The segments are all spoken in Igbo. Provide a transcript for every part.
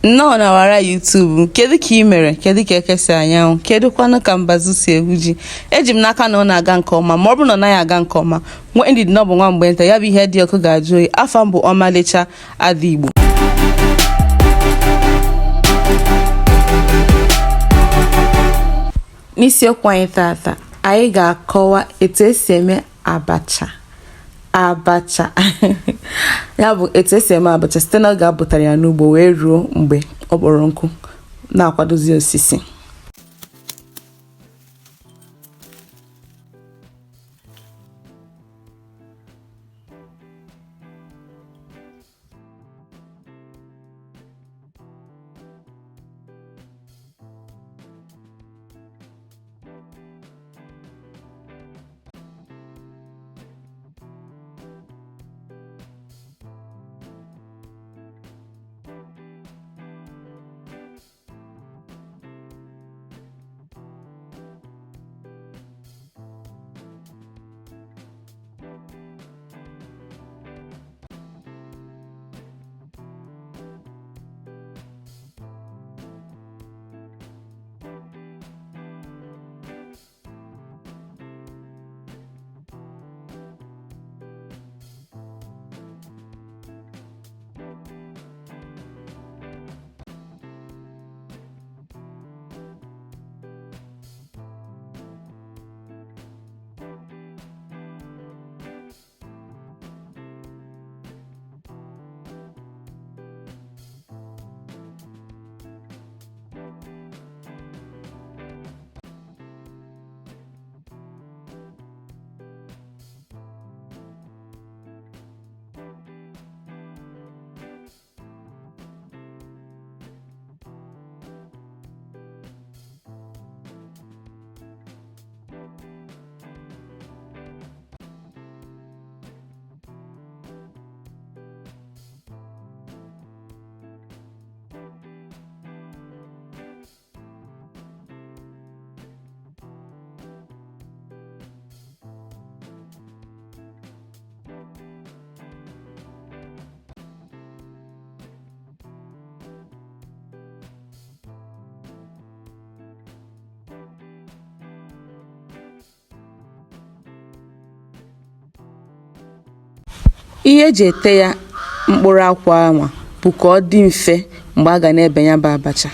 Nnọọ na wara YouTube m. Kedu ka ị mere? Kedu ka eke si anyanwụ? Kedu kwanụ ka mbazụ si ehu ji? Eji m n'aka na ọ na-aga nke ọma. Ma ọ bụrụ na ọ naghị aga nke ọma, nwee ndidi na ọ bụ nwa mgbe nta. Ya bụ ihe dị ọkụ ga-ajụ oyi. Afa m bụ Ọmalịcha Ada Igbo. N'isiokwu anyị tata, anyị ga-akọwa etu esi eme abacha. Abacha ya bụ etu esi eme abacha site n'oge a bụtara ya n'ugbo wee ruo mgbe ọ kpọrọ nkụ na-akwadozi osisi. Ihe eji ete ya mkpụrụ akwa anwa bụ ka ọ dị mfe mgbe a ga na-ebe ya bụ abacha.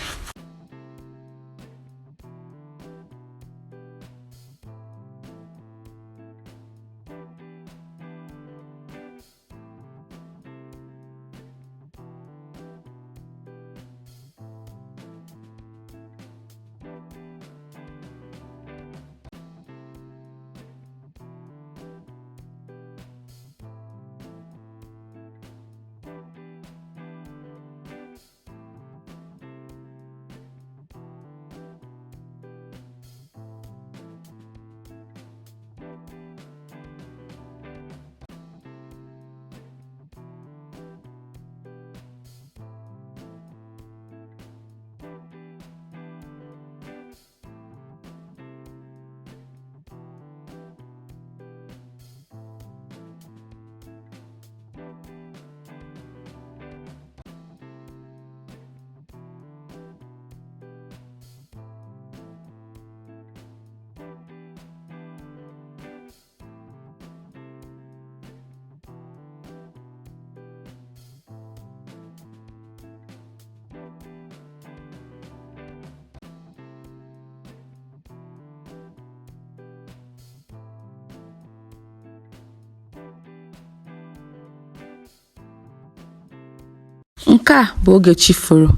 Nke a bụ oge chi foro.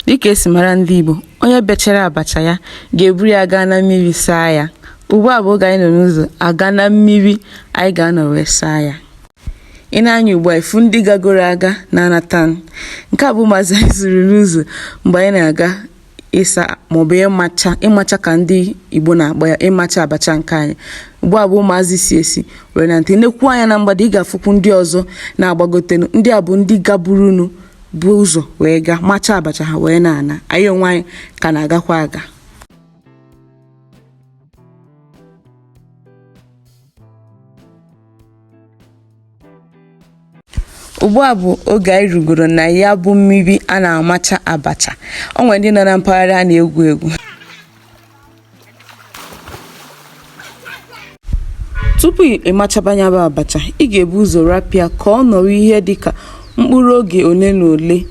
Dịka e si mara ndị Igbo, onye bechara abacha ya ga-eburu ya gaa na mmiri saa ya. Ugbu a bụ oge anyị nọ n'ụzọ aga na mmiri anyị ga-anọ wee saa ya. I nee anya ugbu a, ị fụ ndị gagoro aga na-anata. Nke a bụ ụmụazị anyị zuru n'ụzọ mgbe anyị na-aga ịsa maọbụ ịmacha ịmacha ka ndị Igbo na-akpọ ya ịmacha abacha nke anyị. Ugbu a bụ ụmụazị si esi were na ntị nekwu anya na mgbada, ị ga-afụkwu ndị ọzọ na-agbagotenu. Ndị a bụ ndị gaburunu bu ụzọ wee gaa macha abacha ha wee na-ana. Anyị onwe anyị ka na-agakwa aga. Ugbu a bụ oge anyị rugoro na ya bụ mmiri a na-amacha abacha. O nwere ndị nọ na mpaghara a na-egwu egwu. Tupu ị machaba ya bụ abacha, ị ga-ebu ụzọ rapịa ka ọ nọrọ ihe dịka mkpụrụ oge ole na ole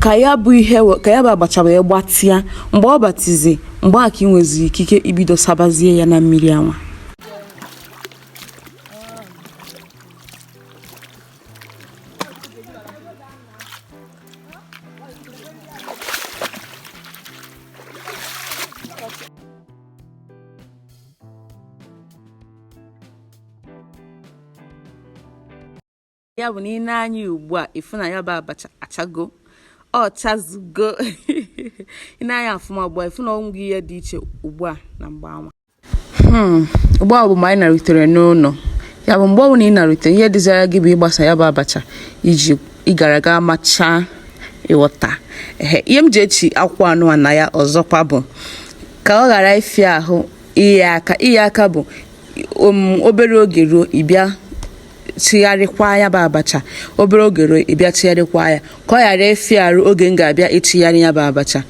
ka ya bụ ihe ka ya bụ abacha wee gbatịa. Mgbe ọ gbatịzi, mgbe a ka ị nweziri ikike ibido sabazie ya na mmiri anwa. Ya bụ na i nee anya ugbu a, ịfụ na ya bụ abacha achago, ọ chazugo. I nee anya ọfụma ugbu a, ịfụ na ọ nweghị ihe dị iche ugbu a na mgbe anwa. Ugbu a bụ mgbe anyị narutere n'ụlọ. Ya bụ, mgbe ọbụla ị narutere, ihe dịzara gị bụ ịgbasa ya bụ abacha iji ị gara ga machaa, ịghọta. Ehe, ihe m ji echi akwụkwọ anụ na ya ọzọkwa bụ ka ọ ghara ịfịa ahụ ịya aka. Ịya aka bụ obere oge ruo, ị bịa chigharịkwa ya bụ abacha. Obere oge ruo, ị bịa chigharịkwa ya ka ọ ghara ịfịa arụ oge m ga-abịa ịchịgharị ya bụ abacha.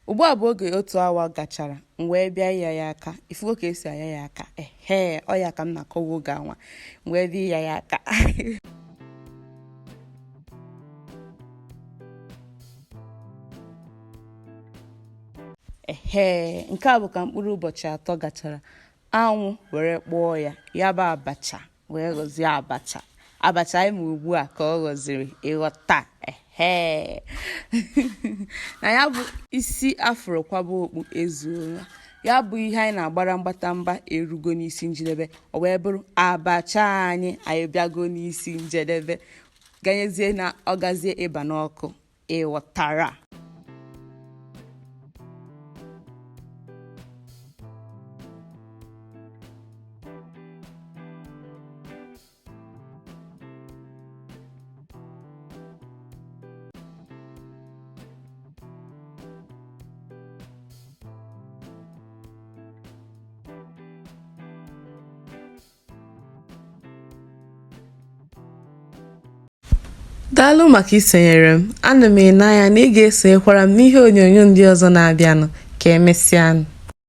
Ugbu a bụ oge otu awa gachara, m wee bịa ịya ya aka. Ifugo ka esi aya ya aka? Ehe, ọ ya ka m na-akọwa oge anwa. M wee bịa ịya ya aka. Ehe, nke a bụ ka mkpụrụ ụbọchị 3 gachara, anwụ were kpọọ ya, ya bụ abacha wee ghọzie abacha. Abacha anyị ma ugbu a ka ọ ghọziri, ịghọta. Ehe, na ya bụ isi afụrụ kwaba okpu ezuola. Ya bụ ihe anyị na-agbara mgbatamba erugo n'isi njedebe. O wee bụrụ abacha anyị, anyị bịago n'isi njedebe, ganyezie na ọ gazie ịba n'ọkụ, ịghọtara. Daalụ maka isonyere m. Ana m ene anya na ị ga-esonyekwara m n'ihe onyonyo ndị ọzọ na-abịanụ. Ka emesịanụ.